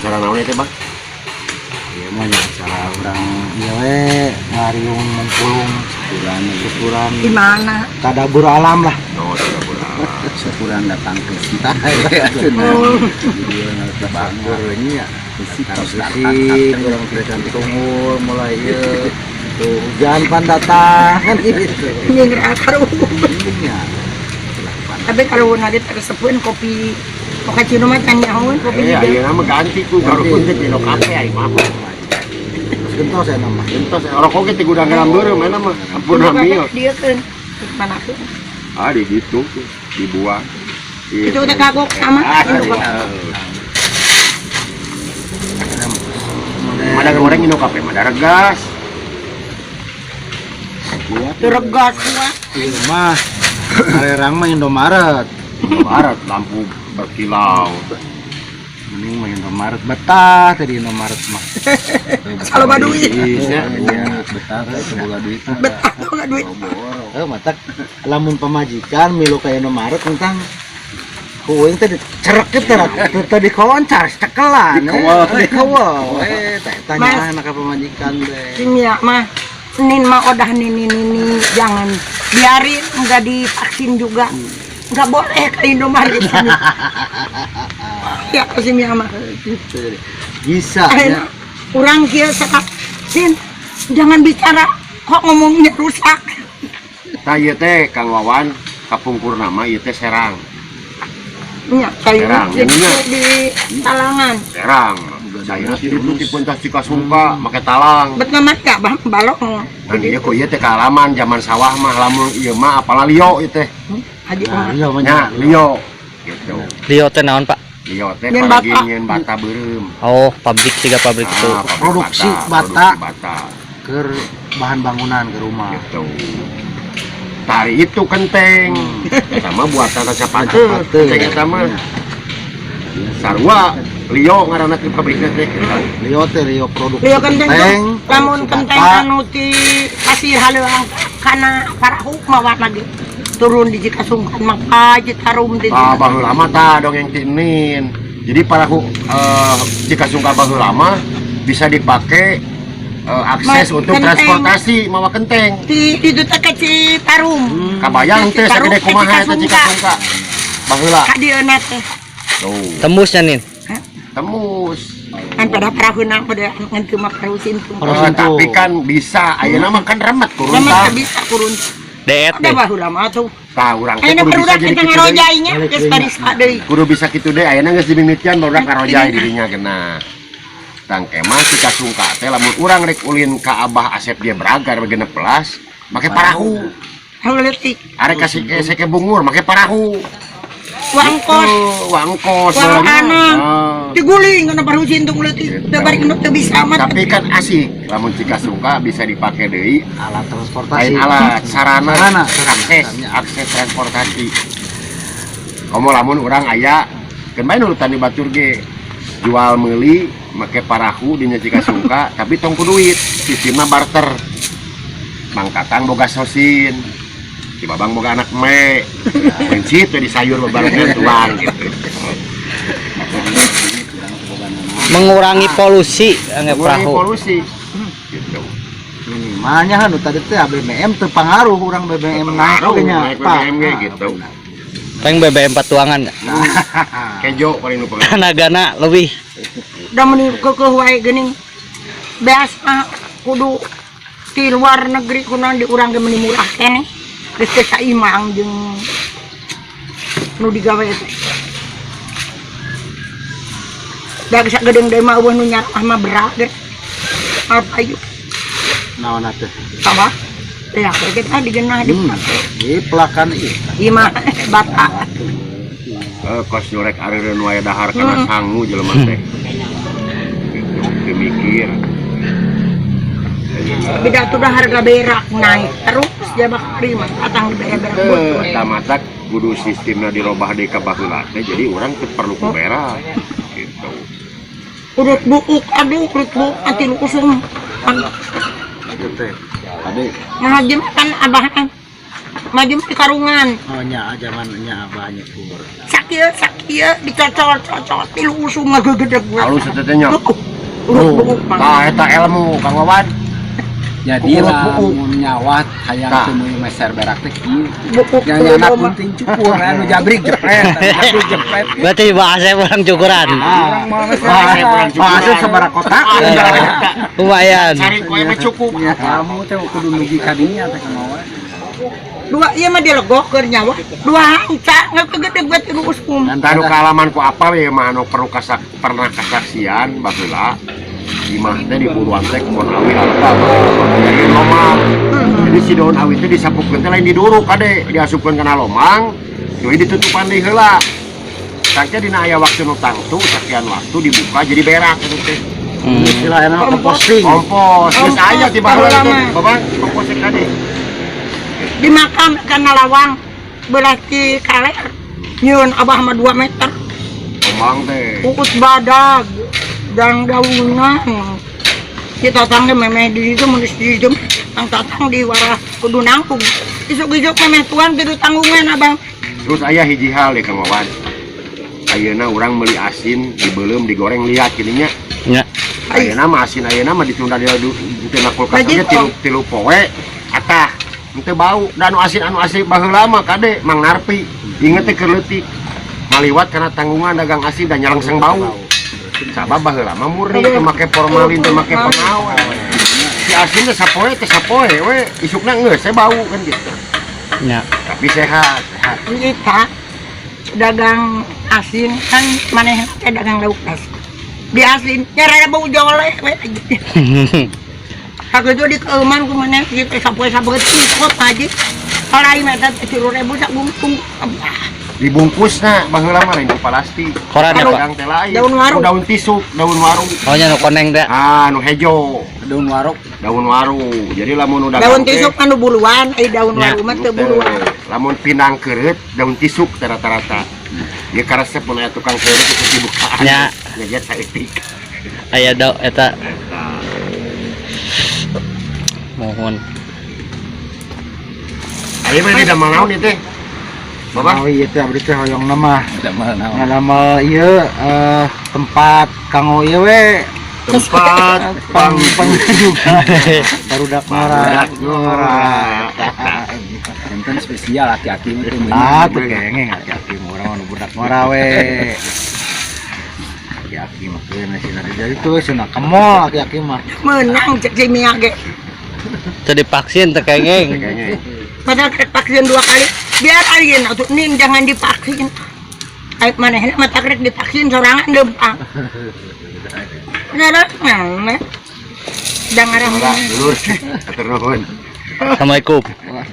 Acara naon ieu teh, Bang? Ieu mah nya acara urang ieu we, ngariung mungkulung Syukuran. Syukuran. Di mana? Tadabur alam lah. Oh, tadabur alam. Syukuran datang ke kita. Oh. Jadi ngerti banget. Nya. Besi tos. Besi kurang kelihatan tunggul mulai ieu. Tuh hujan pan datang kan gitu. Nyengir akar. Nya. Tapi kalau nanti tersepuin kopi mochaccino mah can nyahoeun kopi Eh, juga. ayeuna mah ganti ku karuhun teh di kafe aing mah. Terus gentos ya nama. Entos rokok ge ti gudang garam beureum mana mah. Ampun hamil. Dia kan mana tuh? Ah, di gitu tuh, dibuang. Itu udah kagok sama. Ah, iya. Mada goreng ino kafe, mada regas. Regas kuat. Ieu mah arerang mah Indomaret. Indomaret lampu berkilau. Mending mah Indomaret betah tadi Indomaret mah. Kalau duit. Iya. Iya, betah semoga duit. Betah tuh nggak duit. Eh, matak lamun pamajikan milu ka Indomaret tentang ku uing teh dicerek teh teh dikoncar cekelan. Dikawal. Dikawal eh tanya Mas. Anak pamajikan teh. Si Mia mah Senin mah udah nini nini jangan biarin, nggak divaksin juga nggak boleh ke Indomaret sini ya, si Mia mah. Gitu jadi bisa ya. Akhirnya, orang kia sekat Sin, jangan bicara kok ngomongnya rusak. Tah, ieu teh Kang Wawan, kapungkur nama ieu teh Serang. Nya saya Serang, di, nya. Di talangan. Serang. Saya itu di pentas Cikasungka make talang. Bet nama gak bang balong. Dan ieu kok ieu teh kaalaman zaman sawah mah, lamun ieu mah apalah lio ieu teh. Haji Nah, Omar. iya mah. Nya lio gitu. Lio teh naon, Pak? Lio teh Nyen paragi bata. nyen bata beureum. Oh, pabrik, tiga pabrik itu. Ah, pabrik. Produksi bata. Produksi bata. Ke bahan bangunan ke rumah. Gitu. Tari itu kenteng. Eta mah buatan rasa pate. Pate. Kenteng eta mah. Sarua Lio ngaranna teh pabrikna teh. Lio teh Lio produksi Lio kenteng tuh, lamun produksi kenteng bata. Anu ti pasir haleuang kana parahu mawa lagi turun di Cikasungkan maka Citarum di Ah, baheula mah tah dongeng tinin. Jadi parahu Cikasungka baheula mah bisa dipakai akses Ma- untuk kenteng. Transportasi mawa kenteng. Di itu teh ke Citarum. Kabayang teh Citarum sagede ke kumaha eta Cikasungka. Cikasungka. Baheula. Ka dieuna teh. Tuh, Tembusnya nih. Tembus. Kan pada parahuna pada ngan teu mah parahu sintung. Parahu Eh, sintung. tapi kan bisa ayeuna mah kan remet kurun Lama tah. teh bisa kurun. Deet Udah deh. baheula mah tuh. Tah, urang teh Ayeuna kudu bisa barudak jadi kita kitu deui. ngarojai nya Balik geus deui. barista deui. Kudu bisa kitu deui, ayeuna geus dimimitian barudak ngarojai dirinya gena. Tang kemah Cikasungka teh lamun urang rek ulin ka Abah Asep dia Braga RW 16 make parahu. Halu leutik. Arek kasih ke seke bungur make parahu. Wangkos. Tuh, wangkos. Wang anak. Ah. Diguling kana parahu sintung leutik. Teu bari teu bisa amat. Tapi kan asik lamun Cikasungka bisa dipake deui Alat transportasi. Lain alat, sarana, Sarana, sarana. Akses akses transportasi. Komo lamun urang aya keun bae nurutan di batur ge jual meuli make parahu di Cikasungka, tapi tong ku duit, sistemna barter. Mang Tatang boga sosin, si Babang boga anak me prinsip teh di sayur bebarengan tuang gitu. Mengurangi polusi anggap mengurangi perahu. Polusi gitu. Minimalnya kan tadi teh BBM teu pangaruh urang BBM naik pengaruh oge nya, naik Pak. BBM ge gitu. Paling BBM patuangan. Kejo paling nu pengaruh. Tenagana lebih. Da meuni keukeuh wae geuning. Beas mah kudu di luar negeri kunaon di urang ge meuni murah keneh. Geus teu saimang jeung nu digawe teh. Da geus sagedeung deui mah euweuh nu nyarah mah berat ge. Apa yuk? Naon atuh? Apa? Ya, kita digenah dipake. Di pelakan ieu. Ieu mah bata. Eh, kos nyurek areureun wae dahar kana sangu jelema teh. Gitu, teu mikir. Beda tuh dah harga berak naik terus jaba kari mah datang di berak Teu betul. eta matak kudu sistemna dirobah deui ka baheula teh, jadi urang teu perlu ku berak gitu. Urut buuk, aduh, urut buuk anti lu usum. Itu teh. Ade Nah, kan abah kan. Maju di karungan. Oh nya zaman nya abah nyukur. Sakieu sakieu dicocol-cocol tilu usung ngagegedeg we. Halus eta teh nya. Urut buuk mah. Tah eta ilmu Kang Wawan. Jadi Urut buuk. lamun nyawa hayang Tah. teu meuli meser berak teh kieu. Buuk Nyana punting cukur anu jabrik jepret, jabrik jepret. Berarti bahasa orang cukuran. Urang mau meser Bahasa berak. orang cukuran. Bahasa sabaraha kotak. Lumayan. Cari koe mah cukup. Ya kamu teh kudu nugi ka dinya teh kumaha. Dua ieu mah dilegok keur nyawa. Dua hangca ngagegedeg we tilu usung. Tah nu kaalaman ku apa we mah anu perlu kasak pernah kasaksian baheula. Imah teh di buruan teh kebon awi alta jadi lomang. Jadi si daun awi teh disapukeun teh lain diduruk kade, diasupkeun kana lomang, deui ditutupan deui heula. Tangke dina aya waktu nu tangtu sakian waktu dibuka jadi berak gitu teh. Istilahna composting. Kompos, geus aya ti baheula Baheula teh, mah. Babang, kompos teh kade. Di makam kana lawang belah ti kaler. Nyieun abah mah 2 meter. Lomang teh. Ukus badag dan daunan. Si tatang ge memeh di ditu mun di ditu tang tatang di warah kudu nangtung. Isuk-isuk memeh tuang kudu tanggungan abang. Terus aya hiji hal ya Kang Wawan. Ayeuna urang meuli asin, dibeuleum, digoreng liat gini nya. Nya. Ayeuna mah asin ayeuna mah ditunda di tina kulkas Wajib, aja tilu tilu poe atah henteu bau dan anu asin anu asli baheula mah kade Mang Narpi inget teh keur leutik ngaliwat kana tanggungan dagang asin dan nyalangseng bau sabab baheula mah murni teu make formalin teu make pengawet si asin teh sapoe we isukna geus we bau kan gitu Nya. tapi sehat sehat. Kita dagang asin kan maneh teh dagang lauk asin. Di asin nya rada bau joleh we. Sakitu di keuman ku maneh ieu teh sapoe-sapoe tikot aja. Palai mah teh 3.000 sabungkung. Dibungkusna baheula mah lain ku plastik. Koran ya, Pak? Dagang teh lain. Daun waru. Oh, daun tisuk, daun waru. Oh nya nu koneng teh. Ah, nu hejo, Daun warok daun waru. Jadi lamun udah Daun tisuk anu buluan, ai daun Ya. waru mah teu buluan. Lamun pinang keureut daun tisuk teh rata-rata. Ya karesep mun aya tukang keureut itu dibukaan. Ya. Ya saeutik. Aya da eta mohon. Ayo mah di damel naon ieu teh? Bapak, Oh iya teh abdi teh hoyong mah. damel naon. Ngadamel ieu tempat kanggo ieu we tempat pang pang juga. Barudak ngora. Barudak ngora. Enten spesial hati-hati mah teu meuli. Ah, teu kengeng hati-hati mah urang mah nu budak ngora we. Aki-aki mah keun cenah jadi tuh cenah ke mall aki-aki mah. Menang cek si Mia ge. Teu divaksin teu kengeng. Kayaknya. Padahal krek vaksin 2 kali. Biar alien atuh nin jangan divaksin. Ai manehna mah tak rek divaksin sorangan leumpang. Bener nah. Dangarang Dulur, atur nuhun. Assalamualaikum. Wah.